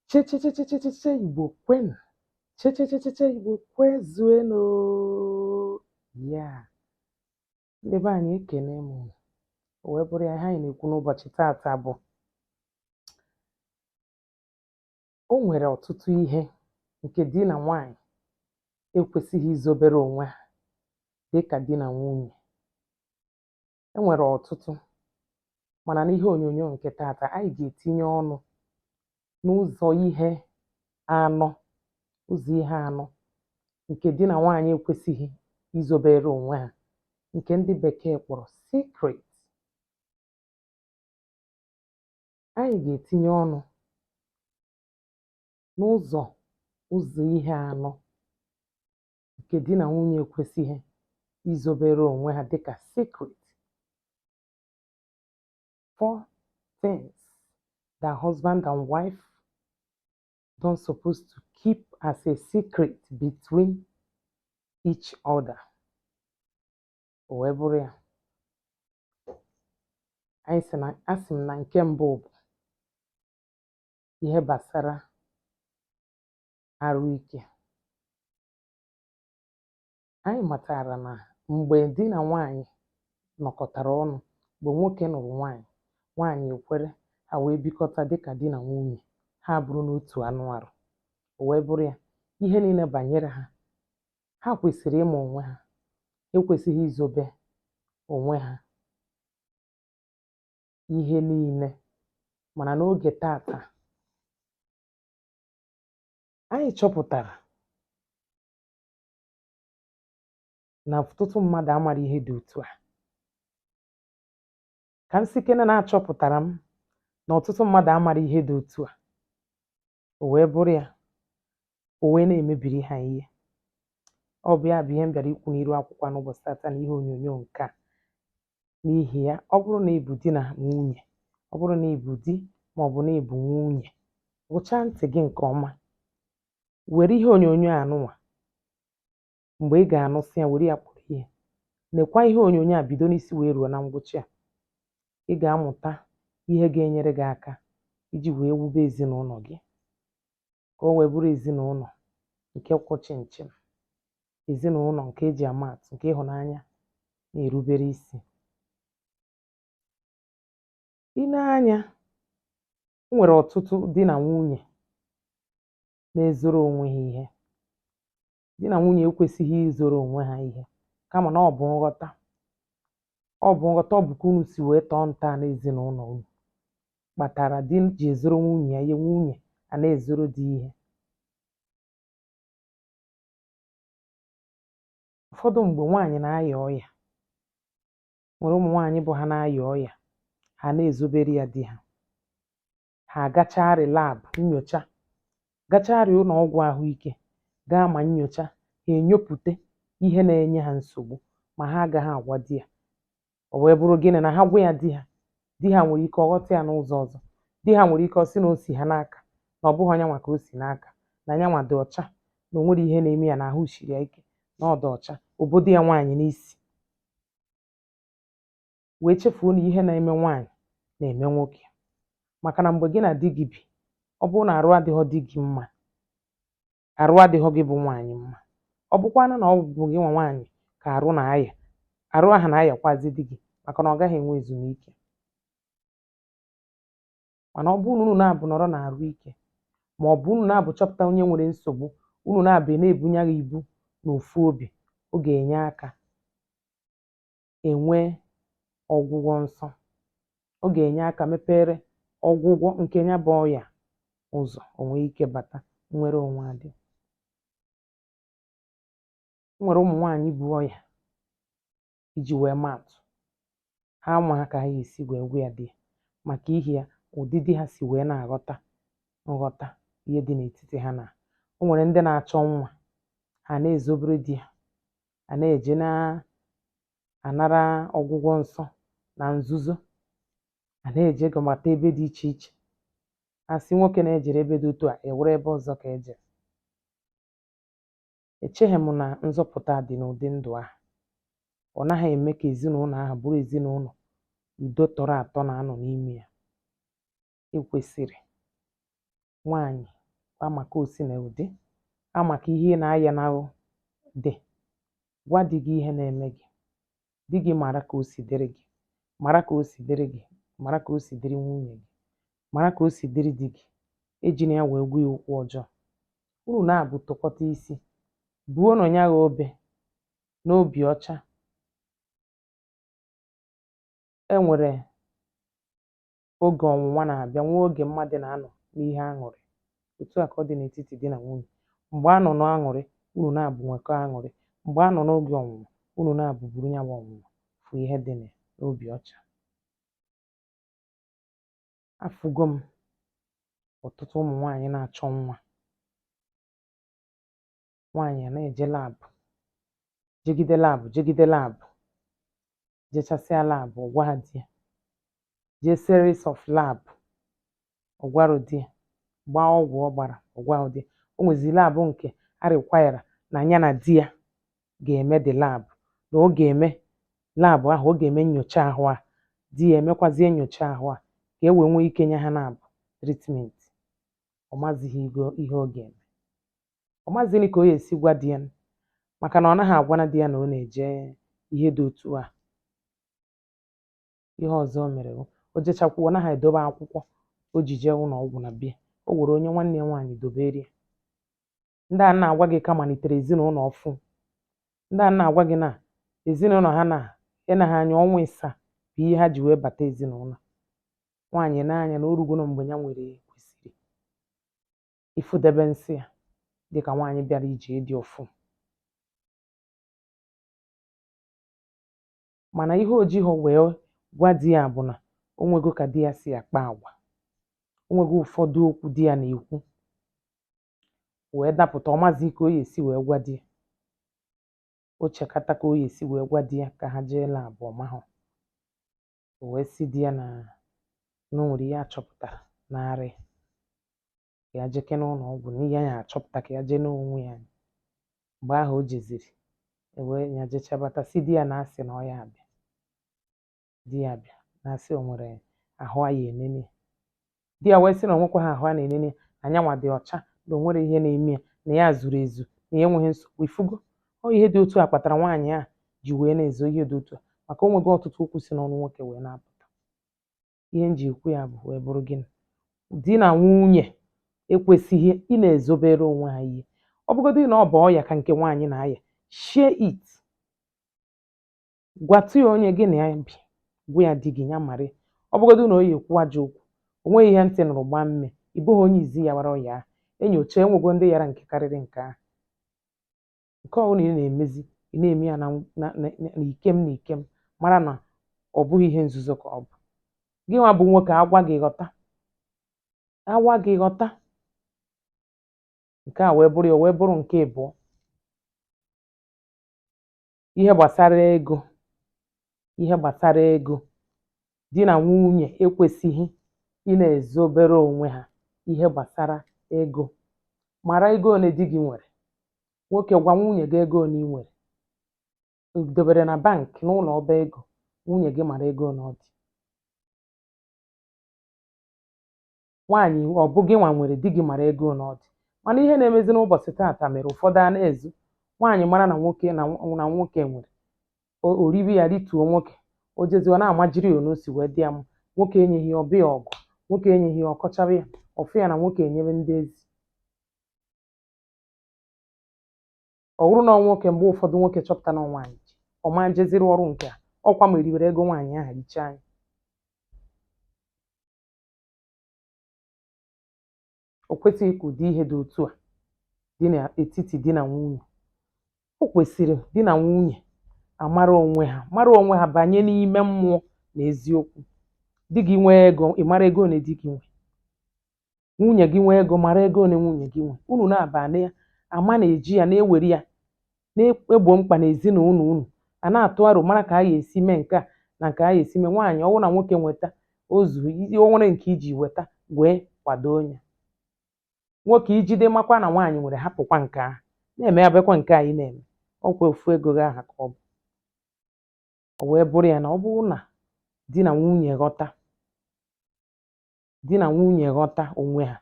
Chechechechecheche Igbo kwenụ! Chechechecheche Igbo kwezuenụ! Ya ndị be anyị, ekene m unu. O wee bụrụ ya, ihe anyị na-ekwu n'ụbọchị taata bụ o nwere ọtụtụ ihe nke di na nwanyị ekwesịghị izobere onwe ha dịka di na nwunye. E nwere ọtụtụ, mana n'ihe onyonyo nke taata, anyị ga-etinye ọnụ n'ụzọ ihe anọ, ụzọ ihe anọ nke di na nwaanyị ekwesịghị izobere onwe ha, nke ndị bekee kpọrọ secret. Anyị ga-etinye ọnụ n'ụzọ ụzọ ihe anọ nke di na nwunye ekwesịghị izobere onwe ha dịka secret. Four things that husband and wife don't supposed to keep as a secret between each other. O wee bụrụ ya, anyị sị na asị m na nke mbụ bụ ihe gbasara arụ ike. Anyị matara na mgbe di na nwaanyị nọkọtara ọnụ, mgbe nwoke nụrụ nwaanyị, nwaanyị ekwere, ha wee bikọta dịka di na nwunye, ha bụrụ n'otu anụ arụ. O wee bụrụ ya, ihe niile banyere ha, ha kwesịrị ịma onwe ha, ekwesịghị izobe onwe ha ihe niile. Mana n'oge tata, anyị chọpụtara na ọtụtụ mmadụ amara ihe dị otu a. Ka m sikene na achọpụtara m na ọtụtụ mmadụ amara ihe dị otu a, o wee bụrụ ya, o wee na-emebiri ha ihe. Ọ bụ ya bụ ihe m bịara ikwu n'iru akwụkwọ n'ụbọchị tata na ihe onyonyo nke a. N'ihi ya, ọ bụrụ na ị bụ di na nwunye, ọ bụrụ na ị bụ di ma ọ bụ na ị bụ nwunye, gụchaa ntị gị nke ọma, were ihe onyonyo a nụnwa, mgbe ị ga-anụsị ya, were ya kpọrọ ihe. Nekwa ihe onyonyo a bido n'isi wee ruo na ngwụcha ya. Ị ga-amụta ihe ga-enyere gị aka iji wee wube ezinụlọ gị ka o wee bụrụ ezinụlọ nke kwụ chịm chịm, ezinụlọ nke eji ama atụ, nke ịhụnanya na-erubere isi. I nee anya, o nwere ọtụtụ di na nwunye na-ezoro onwe ha ihe. Di na nwunye ekwesịghị izoro onwe ha ihe, kama na ọ bụ nghọta, ọ bụ nghọta, ọ bụ ka unu si wee tọọ ntọala ezinụlọ unu kpatara di ji ezoro nwunye ya ihe, nwunye a na-ezoro di ihe. Ụfọdụ mgbe nwaanyị na-aya ọya, nwere ụmụ nwaanyị bụ ha na-aya ọya, ha na-ezobere ya di ha. Ha agacharị lab nyocha, gacharị ụlọ ọgwụ ahụike, gaa ma nyocha, ha enyopụta ihe na-enye ha nsogbu, ma ha agaghị agwa di ya. O wee bụrụ gịnị na ha gwa ya di ha, di ha nwere ike ọ ghọta ya n'ụzọ ọzọ. Di ha nwere ike ọ sị na o si ha n'aka, na ọ bụghị onye nwa ka o si n'aka, na ya nwa dị ọcha, na o nwere ihe na-eme ya, na ahụ siri ya ike, na ọ dị ọcha. Obodo ya nwaanyị n'isi wee chefuo na ihe na-eme nwaanyị na-eme nwoke. Maka na mgbe gị na di gị bi, ọ bụrụ na arụ adịghọ di gị mma, arụ adịghọ gị bụ nwaanyị mma. Ọ bụkwanụ na ọ bụ gị nwa nwaanyị ka arụ na-aya, arụ ahụ na-ayakwazi di gị, maka na ọ gaghị enwe ezumike. Mana ọ bụrụ na unu na-abụ nọrọ na arụ ike, ma ọ bụ unu na-abụ chọpụta onye nwere nsogbu, unu na-abụ na-ebunye ya ibu n'ofu obi, ọ ga-enye aka enwee ọgwụgwọ nsọ. Ọ ga-enye aka mepere ọgwụgwọ nke ya bụ ọya ụzọ, o nwee ike bata, nnwere onwe adị. O nwere ụmụ nwaanyị bu ọya, iji wee maatụ, ha ama ha ka ha ga-esi wee gwa ya di ya, maka ihi ya ụdị di ha si wee na-aghọta nghọta ihe dị n'etiti ha. Na o nwere ndị na-achọ nwa, ha na-ezobere di ha, a na-eje na-anara ọgwụgwọ nsọ na nzuzo, a na-eje gọmata ebe dị iche iche, a sị nwoke na-ejere ebe dị otu a, ewere ebe ọzọ ka ejere. Echeghị m na nzọpụta dị n'ụdị ndụ ahụ. Ọ naghị eme ka ezinụlọ ahụ bụrụ ezinụlọ udo tọrọ atọ na-anọ n'ime ya. Ekwesịrị nwaanyị Ama ka o si na ụdị ama ka ihe ị na-aya n'ahụ dị. Gwa di gị ihe na-eme gị. Di gị mara ka o si dịrị gị, mara ka o si dịrị gị, mara ka o si dịrị nwunye gị, mara ka o si dịrị di gị. Ejina ya wee gwa ya okwu ọjọọ. Unu na-abụ tụkọta isi, buonụ ya obe n'obi ọcha. E nwere oge ọnwụnwa na-abịa, nwee oge mmadụ na-anọ n'ihe aṅụrị. Otu a ka ọ dị n'etiti di na nwunye. Mgbe a nọ n'aṅụrị, unu na-abụ nwekọọ aṅụrị. Mgbe a nọ n'oge ọnwụnwa, unu na-abụ buru ya bụ ọnwụnwa fụ ihe dị na ya n'obi ọcha. Afụgo m ọtụtụ ụmụ nwaanyị na-achọ nwa. Nwaanyị a na-eje lab, jegide lab, jegide lab, jechasịa lab, ọ gwa di ya. Jee series of lab, ọ gwarọ di ya. Gbaa ọgwụ ọ gbara, ọ gwaghị di ya. O nwezi lab nke a require na ya na di ya ga-eme the lab, na ọ ga-eme lab ahụ, ọ ga-eme nyocha ahụ a, di ya emekwazie nyocha ahụ a, ka e wee nwee ike nye ha na-abụ treatment. Ọ mazighị ihe ọ ga-eme. Ọ mazighị ka ọ ga-esi gwa di ya, maka na ọ naghị agwana di ya na ọ na-eje ihe dị otu a. Ihe ọzọ o mere bụ, o jechakwa, ọ naghị edobe akwụkwọ o ji jee ụlọ ọgwụ na bia. O were onye nwanne ya nwaanyị dobere ya. Ndị a na-agwa gị ka malitere ezinụlọ ọfụ. Ndị a na-agwa gị na ezinụlọ ha na ịnaghị anya ọnwa ịsaa bụ ihe ha ji wee bata ezinụlọ. Nwaanyị na-anya na o rugoro mgbe ya nwere kwesịrị ịfụdebe nsị ya dịka nwaanyị bịara ije ịdị ọfụ. Mana ihe o jighọ wee gwa di ya bụ na o nwego ka di ya si akpa agwa. O nwego ụfọdụ okwu di ya na-ekwu wee dapụta, ọ mazi ka o ya esi wee gwa di ya. O chekata ka o ya esi wee gwa di ya ka ha jee lab, ọ mahọ. O wee sị di ya na o nwere ihe a chọpụtara n'ara ya, ka ya jeke n'ụlọ ọgwụ, na ihe ya achọpụta ka ya jee n'onwe ya. Mgbe ahụ o jeziri, e wee ya jechabata sị di ya na asị na ọ ya abịa. Di ya bịa na-asị o nwere ahụ a ya enene. Di ya wee sị na o nwekwaghị ahụ a na-enene, na nyanwa dị ọcha, na o nwere ihe na-eme ya, na ya zuru ezu, na ya enweghị nsogbu. Ifugo ọ ihe dị otu a kpatara nwaanyị a ji wee na-ezo ihe dị otu a, maka o nwego ọtụtụ okwu si n'ọnụ nwoke wee na-apụta. Ihe m ji ekwu ya bụ wee bụrụ gịnị? Di na nwunye ekwesịghị ị na-ezobere onwe ha ihe. Ọ bụgodị na ọ bụ ọya ka nke nwaanyị na-aya, share it. Gwatụ ya onye gị na ya bi, gwa ya di gị, ya mara. Ọ bụgodị na ọ ya ekwu ajọ okwu, o nweghị ihe ntị nụrụ gbaa mme, ị bụghị onye izi ya wara ọya ahụ. Enyocha, enwego ndị yara nke karịrị nke ahụ. Nke ọbụla ị na-emezi, ị na-eme ya na ikem na ikem, mara na ọ bụghị ihe nzuzo ka ọ bụ. Gị nwa bụ nwoke, agwa gị ghọta, agwa gị ghọta. Nke a wee bụrụ ya, wee bụrụ nke ịbụọ. Ihe gbasara ego, ihe gbasara ego, di na nwunye ekwesịghị ị na-ezobere onwe ha ihe gbasara ego. Mara ego ole di gị nwere. Nwoke, gwa nwunye gị ego ole ị nwere. I dobere na bank, n'ụlọ ọba ego, nwunye gị mara ego ole ọ dị. Nwaanyị, ọ bụ gị nwa nwere, di gị mara ego ole ọ dị. Mana ihe na-emezi n'ụbọchị taata mere ụfọdụ a na-ezu. Nwaanyị mara na nwoke na nwoke nwere, o ribe ya rituo nwoke, o jezi ọ na-amajiri ya o si wee dị ya mma. Nwoke enyeghị ya, ọbịa ọgụ, nwoke enyeghị ya, ọkọchaba ya, ọfụ ya na nwoke enyebe ndị ezi. Ọ bụrụ na ọ nwoke, mgbe ụfọdụ nwoke chọpụta na nwaanyị ji, ọ ma jeziri ọrụ nke a, ọkwa ma eribere ego nwaanyị ahụ richaa anya. O kwesịghị ka ụdị ihe dị otu a dị n'etiti di na nwunye. O kwesịrị di na nwunye amara onwe ha, mara onwe ha banye n'ime mmụọ na eziokwu. Di gị nwee ego, ị mara ego ole di gị nwee. Nwunye gị nwee ego, mara ego ole nwunye gị nwee. Unu na-aba na ya ama na-eji ya na-ewere ya na-egbo mkpa n'ezinụlọ unu. A na-atụ aro mara ka a ga-esi mee nke a na nke a ga-esi mee. Nwaanyị, ọ bụrụ na nwoke nweta ozu, o nwere nke iji weta wee kwado onye. Nwoke ijide makwa na nwaanyị nwere, hapụkwa nke ahụ na-eme, abịakwa nke anyị na-eme ọkwa ofu ego gị aha ka ọ bụ. O wee bụrụ ya na ọ bụrụ na di na nwunye ghọta, di na nwunye ghọta onwe ha,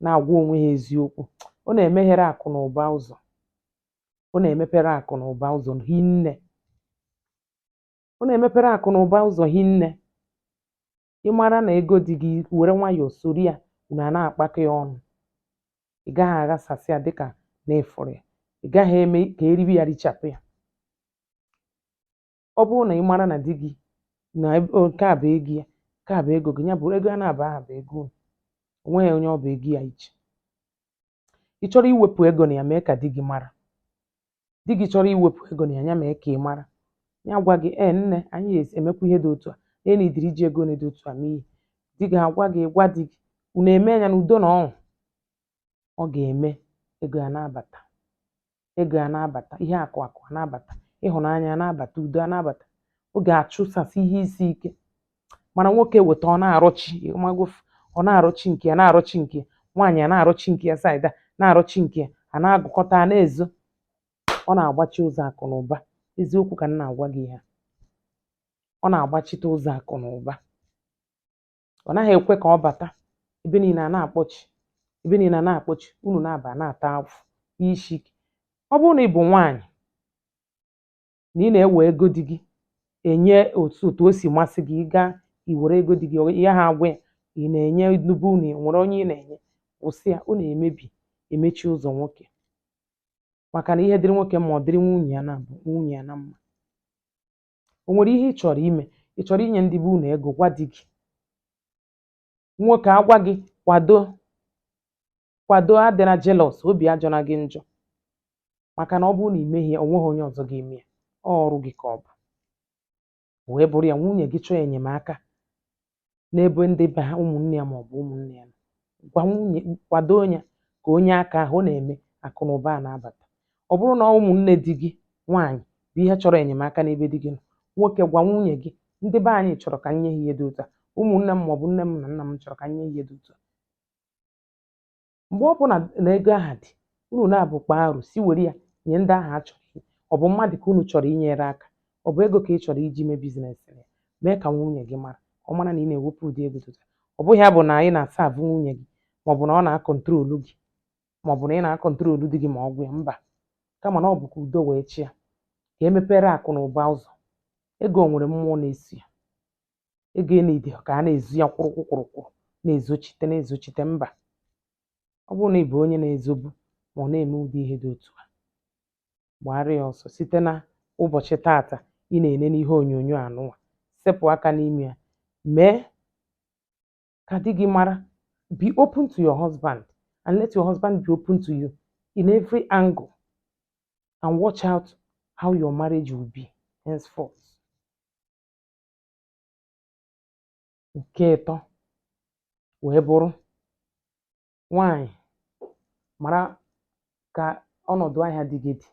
Na-agwa onwe ha eziokwu. Ọ na-emeghere akụ na ụba ụzọ, ọ na-emepere akụ na ụba ụzọ hinne, ọ na-emepere akụ na ụba ụzọ hinne. Ị mara na ego dị gị, were nwayọọ soro ya, unu a na-akpakọ ya ọnụ. Ị gaghị aghasasị ya dịka na ịfụrụ ya, ị gaghị eme ka eribi ya richapụ ya. Ọ bụrụ na ị mara na di gị na nke a bụ ego ya, nke a bụ ego gị, ya bụ ego a na-aba aha bụ ego unu, o nweghị onye ọ bụ ego ya iche. Ị chọrọ iwepụ ego na ya, mee ka di gị mara. Di gị chọrọ iwepụ ego na ya, ya mee ka ị mara. Ya gwa gị, "Ee nne, anyị emekwa ihe dị otu a, enidiri iji ego dị otu a mee ihe." Di gị agwa gị, gwa di gị, unu eme ya n'udo na ọṅụ. Ọ ga-eme ego a na-abata, ego a na-abata, ihe akụ akụ a na-abata, ịhụnanya a na-abata, udo a na-abata. Ọ ga-achụsasị ihe isi ike. Mana nwoke weta, ọ na-arọchi, ọ na-arọchi nke ya, na-arọchi nke ya, nwaanyị a na-arọchi nke ya, side a na-arọchi nke ya, a na-agụkọta, a na-ezo, ọ na-agbachi ụzọ akụ na ụba. Eziokwu ka m na-agwa gị ihe a. Ọ na-agbachite ụzọ akụ na ụba, ọ naghị ekwe ka ọ bata. Ebe niile a na-akpọchi, ebe niile a na-akpọchi, unu na-aba na-ata afụ ihe isi ike. Ọ bụrụ na ị bụ nwaanyị na ị na-ewe ego di gị enye otu o si masị gị, ị gaa i were ego di gị ya ha agwa ya, ị na-enye nnukwu unu nwere onye ị na-enye, kwụsị ya. Ọ na-emebi, emechi ụzọ nwoke, maka na ihe dịrị nwoke mma, ọ dịrị nwunye ya na nwunye ya na mma. O nwere ihe ị chọrọ ime, ị chọrọ inye ndị be unu ego, gwa di gị. Nwoke agwa gị, kwado, kwado, adịna jealous, obi ajọna gị njọ, maka na ọ bụrụ na ị meghị ya, o nweghị onye ọzọ ga-eme ya. Ọ ọrụ gị ka ọ bụ. Wee bụrụ ya, nwunye gị chọọ enyemaka n'ebe ndị be ha, ụmụnne ya maọbụ ụmụnne ya nọ, gwa nwunye, kwado ya ka onye aka ahụ. Ọ na-eme akụ na ụba a na-abata. Ọ bụrụ na ụmụnne di gị nwaanyị bụ ihe chọrọ enyemaka n'ebe di gị nọ, nwoke, gwa nwunye gị, "Ndị be anyị chọrọ ka m nye ha ihe dị otu a, ụmụnne m maọbụ nne m na nna m chọrọ ka m nye ha ihe dị otu a." Mgbe ọ bụla na ego aha dị, unu na-abụ kpaa arụ si were ya nye ndị ahụ a chọrọ. Ọ bụ mmadụ ka unu chọrọ inyere aka, ọ bụ ego ka ị chọrọ iji mee business ya, mee ka nwunye gị mara, ka ọ mara na ị na-ewepụ ụdị ego dị otu a. Ọ bụghị ya bụ na ị na-asa avụ nwunye gị, maọbụ na ọ na-acontrol gị, maọbụ na ị na-acontrol di gị, ma ọ gwụ ya mba, kama na ọ bụ ka udo wee chịa, ka emepere akụ na ụba ụzọ. Ego nwere mmụọ na-esi ya. Ego enide ka a na-ezu ya kwụrụkwụ kwụrụkwụrụ, na-ezochite, na-ezochite, mba. Ọ bụrụ na ị bụ onye na-ezobu ma ọ na-eme ụdị ihe dị otu a, gbara ya ọsọ site na ụbọchị tata ị na-ene n'ihe onyonyo anụnwa. Sepụ aka n'ime ya, mee ka di gị mara. Be open to your husband and let your husband be open to you in every angle, and watch out how your marriage will be henceforth. Nke ịtọ wee bụrụ, nwaanyị, mara ka ọnọdụ ahịa di gị dị.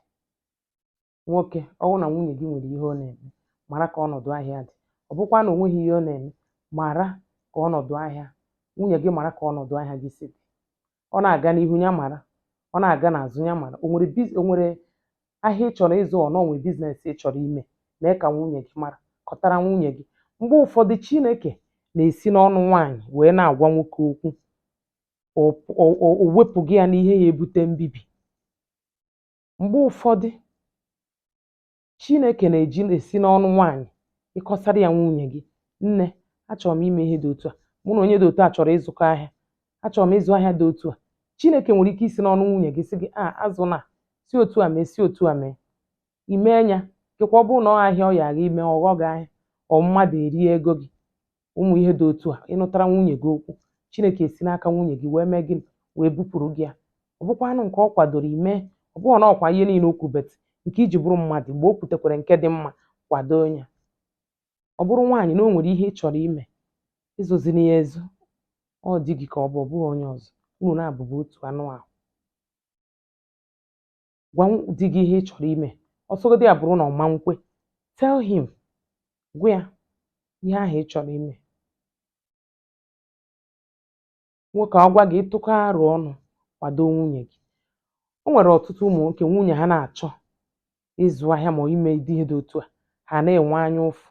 Nwoke, ọ bụrụ na nwunye gị nwere ihe ọ na-eme, mara ka ọnọdụ ahịa dị. Ọ bụkwa na o nweghị ihe ọ na-eme, mara ka ọnọdụ ahịa nwunye gị, mara ka ọnọdụ ahịa gị si dị. Ọ na-aga n'ihu, ya mara. Ọ na-aga n'azụ, ya mara. O nwere o nwere ahịa ị chọrọ ịzụ, ọ na o nwere business ị chọrọ ime, mee ka nwunye gị mara, kọtara nwunye gị. Mgbe ụfọdụ, Chineke na-esi n'ọnụ nwaanyị wee na-agwa nwoke okwu, o wepụghị ya n'ihe ya ebute mbibi. Mgbe ụfọdụ, Chineke na-eji esi n'ọnụ nwaanyị ịkọsara ya nwunye gị, "Nne, achọrọ m ime ihe dị otu a, mụ na onye dị otu a chọrọ ịzụkọ ahịa, achọrọ m ịzụ ahịa dị otu a." Chineke nwere ike isi n'ọnụ nwunye gị sị gị, "A azụ na si otu a mee, si otu a mee." Ime ya kekwa. Ọ bụrụ na ọ ahịa ọ ya agha ime, ọghọ gị ahịa, ọ mmadụ erie ego gị, ụmụ ihe dị otu a, ịnụtara nwunye gị okwu, Chineke esi n'aka nwunye gị wee mee gịnị? Wee bupụrụ gị ya. Ọ bụkwanụ nke ọ kwadoro ime, ọ bụghị na ọkwa ihe niile okwu bet nke iji bụrụ mmadụ. Mgbe o kwutekwara nke dị mma, kwado ya. Ọ bụrụ nwaanyị na o nwere ihe ị chọrọ ime, ịzụzina ya ezu. Ọ di gị ka ọ bụ, ọ bụghị onye ọzọ. Unu na-abụbụ otu anụ ahụ. Gwa di gị ihe ị chọrọ ime. Ọsọgodi ya bụrụ na ọ ma nkwe, tell him, gwa ya ihe ahụ ị chọrọ ime. Nwoke, ọ gwa gị, ịtụkọ arụ ọnụ, kwado nwunye gị. O nwere ọtụtụ ụmụ nwoke, nwunye ha na-achọ ịzụ ahịa ma ime ihe dị otu a, ha na-enwe anya ụfụ,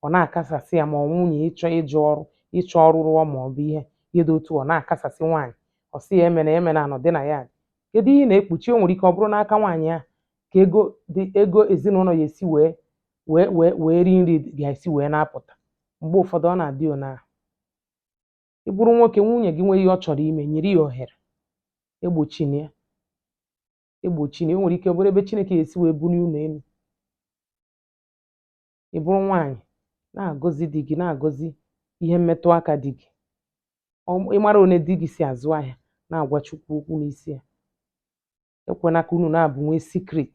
ọ na-akasasị ya. Ma ọ nwunye ịchọ ịjụ ọrụ, ịchọ ọrụ rụọ, ma ọ bụ ihe dị otu a, ọ na-akasasị nwaanyị. Ọ sị ya emena emena anọ dị na ya. Kedu ihe ị na-ekpuchi? O nwere ike ọ bụrụ n'aka nwaanyị ahụ ka ego dị, ego ezinụlọ ya esi wee rie nri ga-esi wee na-apụta. Mgbe ụfọdụ ọ na-adị one ahụ. Ị bụrụ nwoke, nwunye gị nwee ihe ọ chọrọ ime, nyere ya ohere, egbochina ya, egbochina ya. O nwere ike bụrụ ebe Chineke ga-esi wee bulie unu elu. Ị bụrụ nwaanyị, na-agọzi di gị, na-agọzi ihe mmetụ aka di gị. Ị mara one di gị si azụ ahịa, na-agwa Chukwu okwu n'isi ya. Ekwena ka unu na-abụ nwee secret.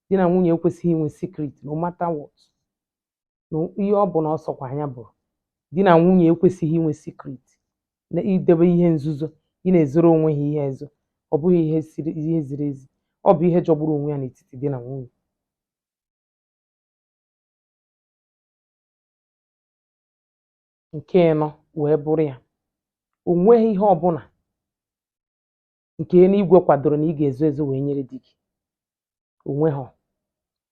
Di na nwunye ekwesịghị inwe secret, no matter what. Na ihe ọ bụ na ọ sọkwa anya bụrụ, di na nwunye ekwesịghị inwe secret na idebe ihe nzuzo. Ị na-ezoro onwe ha ihe ezo, ọ bụghị ihe siri ihe ziri ezi, ọ bụ ihe jọgburu onwe ya n'etiti di na nwunye. Nke ịnọ wee bụrụ ya, o nweghị ihe ọbụla nke eluigwe kwadoro na ị ga-ezo ezo wee nyere di gị. Onweghọ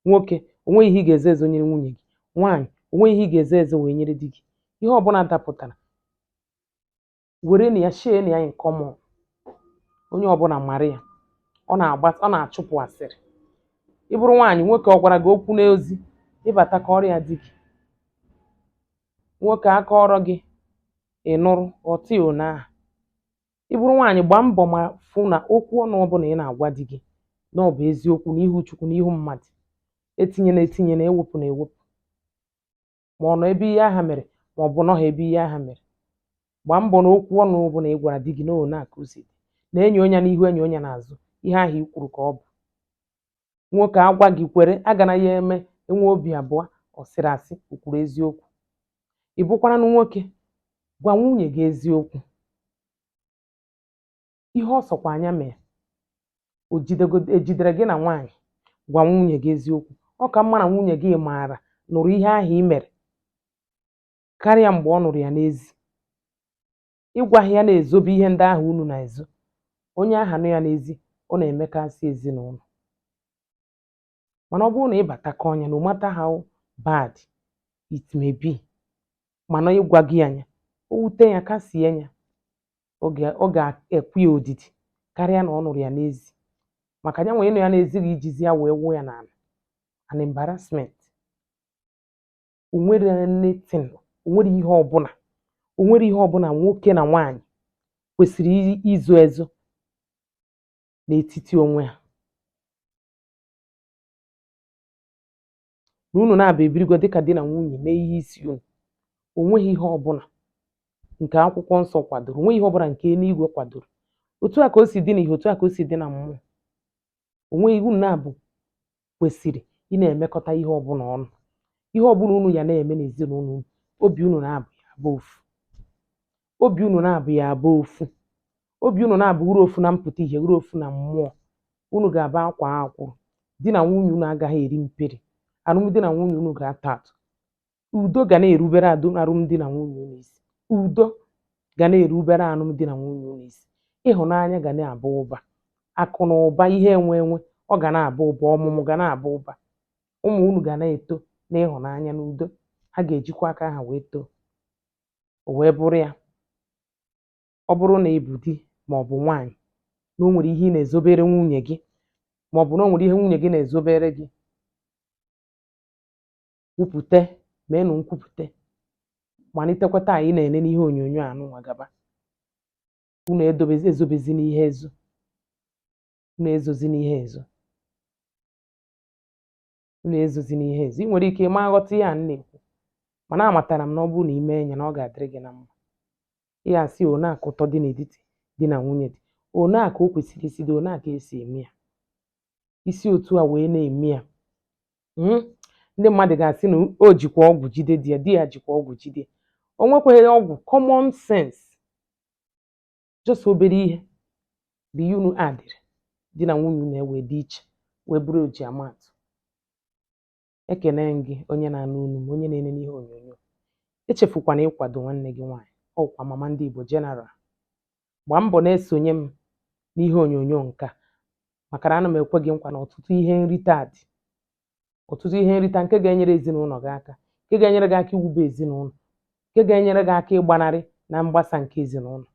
nwoke, onweghị ihe ị ga-ezo ezo nyere nwunye gị. Nwaanyị, onweghị ihe ị ga-ezo ezo wee nyere di gị. Ihe ọbụla dapụtara, were na ya share na ya in common, onye ọbụla mara ya. Ọ na-agba, ọ na-achụpụ asịrị. Ị bụrụ nwaanyị, nwoke ọ gwara gị okwu n'ozi, ịbata ka ọrịa di gị. Nwoke aka ọrọ gị, ị nụrụ ghọta ya one ahụ. Ị bụrụ nwaanyị, gbaa mbọ ma fụ na okwu ọnụ ọbụla ị na-agwa di gị na ọ bụ eziokwu n'ihu Chukwu, n'ihu mmadụ. Etinye na etinye na ewepụ na ewepụ, ma ọ nọ ebe ihe aha mere, ma ọ bụ nọghị ebe ihe aha mere. Gbaa mbọ na okwu ọnụ ọbụla ị gwara di gị na one a ka o si dị, na enyo onye n'ihu, enyo onye n'azụ, ihe ahụ i kwuru ka ọ bụ. Nwoke agwa gị kwere, agana ya eme enwe obi abụọ, ọ sịrị asị, o kwuru eziokwu. Ị bụkwaranụ nwoke, gwa nwunye gị eziokwu. Ihe ọ sọkwa anya mee, o jidego ejidere gị na nwaanyị, gwa nwunye gị eziokwu. Ọ ka mma na nwunye gị maara nụrụ ihe ahụ ị mere karịa mgbe ọ nụrụ ya n'ezi. Ịgwa ya na-ezobe ihe ndị ahụ unu na-ezo, onye ahụ nụ ya n'ezi, ọ na-emekasị ezinụlọ. Mana ọ bụrụ na ị batakọ ọnya, no matter how bad it may be, mana ịgwa gị anya, o wute ya, kasie ya, ọ ga-ekwe ya odidi karịa na ọ nụrụ ya n'ezi. Maka ya nwee ịnụ ya n'ezi gị, ijizi ya wee wụ ya n'ala, an embarrassment. O nwere anything, o nwere ihe ọbụla, o nwere ihe ọbụla nwoke na nwaanyị kwesịrị izo ezo n'etiti onwe ha. Na unu na-abụ ebirigo dịka di na nwunye mee ihe isi unu, o nweghị ihe ọbụla nke akwụkwọ nsọ kwadoro, o nweghị ihe ọbụla nke eluigwe kwadoro. Otu a ka o si dị n'ihe, otu a ka o si dị na mmụọ. O nweghị unu na-abụ kwesịrị ị na-emekọta ihe ọbụla ọnụ. Ihe ọbụla unu ya na-eme n'ezinụlọ unu, obi unu na-abụ ya abụ ofu, obi unu na-abụ ya abụ ofu, obi unu na-abụ uru ofu na mpụta ihe, uru ofu na mmụọ. Unu ga-aba akwa akwụrụ. Di na nwunye unu agaghị eri mperi. Alụmdi na nwunye unu ga-atọ atọ. Udo ga na-erubere alụmdi na nwunye unu isi. Udo ga na-erubere alụmdi na nwunye unu isi. Ịhụnanya ga na-aba ụba. Akụ na ụba, ihe enwe enwe, ọ ga na-aba ụba. Ọmụmụ ga na-aba ụba. Ụmụ unu ga na-eto n'ịhụnanya na udo. Ha ga-ejikwa aka ha wee too. O wee bụrụ ya, ọ bụrụ na ị bụ di ma ọ bụ nwaanyị, na o nwere ihe ị na-ezobere nwunye gị, ma ọ bụ na o nwere ihe nwunye gị na-ezobere gị, kwupụte, meenụ nkwupụte. Malitekwa taa ị na-ene n'ihe onyonyo a nụnwa gaba. Unu edobezi ezobezi n'ihe ezo, unu ezozi n'ihe ezo, unu ezozi n'ihe ezo. Ị nwere ike ịma aghọta ihe a m na-ekwu, mana amatara m na ọ bụrụ na ị mee ya, na ọ ga-adịrị gị na mma. Ị ga-asị one a ka ụtọ dị n'etiti di na nwunye dị, one a ka o kwesịrị isi dị, one a ka esi eme ya. Isi otu a wee na-eme ya, ndị mmadụ ga-asị na o jikwa ọgwụ jide di ya, di ya jikwa ọgwụ jide. O nwekwaghị ọgwụ, common sense, just obere ihe bụ ihe unu adịrị di na nwunye unu ewee dị iche, wee bụrụ oji amaatụ. Ekene m gị, onye na-anụ unu m, onye na-ene n'ihe onyonyo. Echefukwana ịkwado nwanne gị nwaanyị, ọkwa Mama Ndị Igbo General. Gbaa mbọ na-esonye m n'ihe onyonyo nke a, maka na ana m ekwe gị nkwa na ọtụtụ ihe nrite a dị, ọtụtụ ihe nrite nke ga-enyere ezinụlọ gị aka, nke ga-enyere gị aka iwube ezinụlọ, nke ga-enyere gị aka ịgbanarị na mgbasa nke ezinụlọ.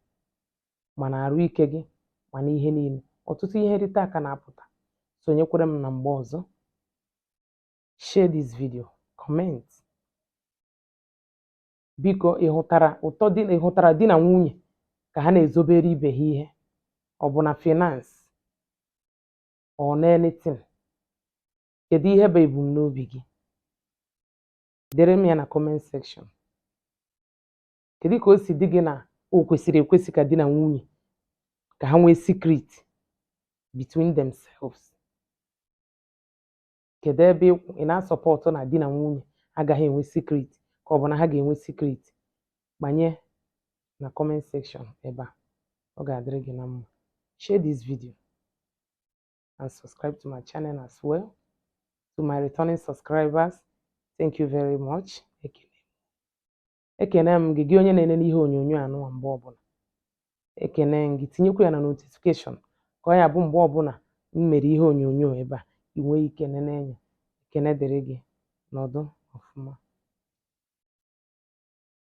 Ma na arụ ike gị, ma na ihe niile, ọtụtụ ihe nrite aka na-apụta. Sonyekwere m na mgbe ọzọ. Share this video, comment. Biko, ị hụtara ụtọ di, ị hụtara di na nwunye ka ha na-ezobere ibe ha ihe, ọ bụ na finance or na anything? Kedu ihe bụ ebumnobi gị? Dere m ya na comment section. Kedu ka o si dị gị na o kwesịrị ekwesị ka di na nwunye ka ha nwee secret between themselves? Kedu ebe ị na-asupport na di na nwunye agaghị enwe secret, ka ọ bụ na ha ga-enwe secret? Gbanye na comment section ebe a. Ọ ga-adịrị gị na mma. Share this video and subscribe to my channel as well. To my returning subscribers, thank you very much. Ekene, ekene m gị, gị onye na-enene ihe onyonyo anụnwa mgbe ọbụla. Ekene m gị. Tinyekwa ya na notification ka ọ ya bụ mgbe ọbụla m mere ihe onyonyo ebe a, ị nwee ike nene ya. Ekene dịrị gị. Nọdụ ọfụma.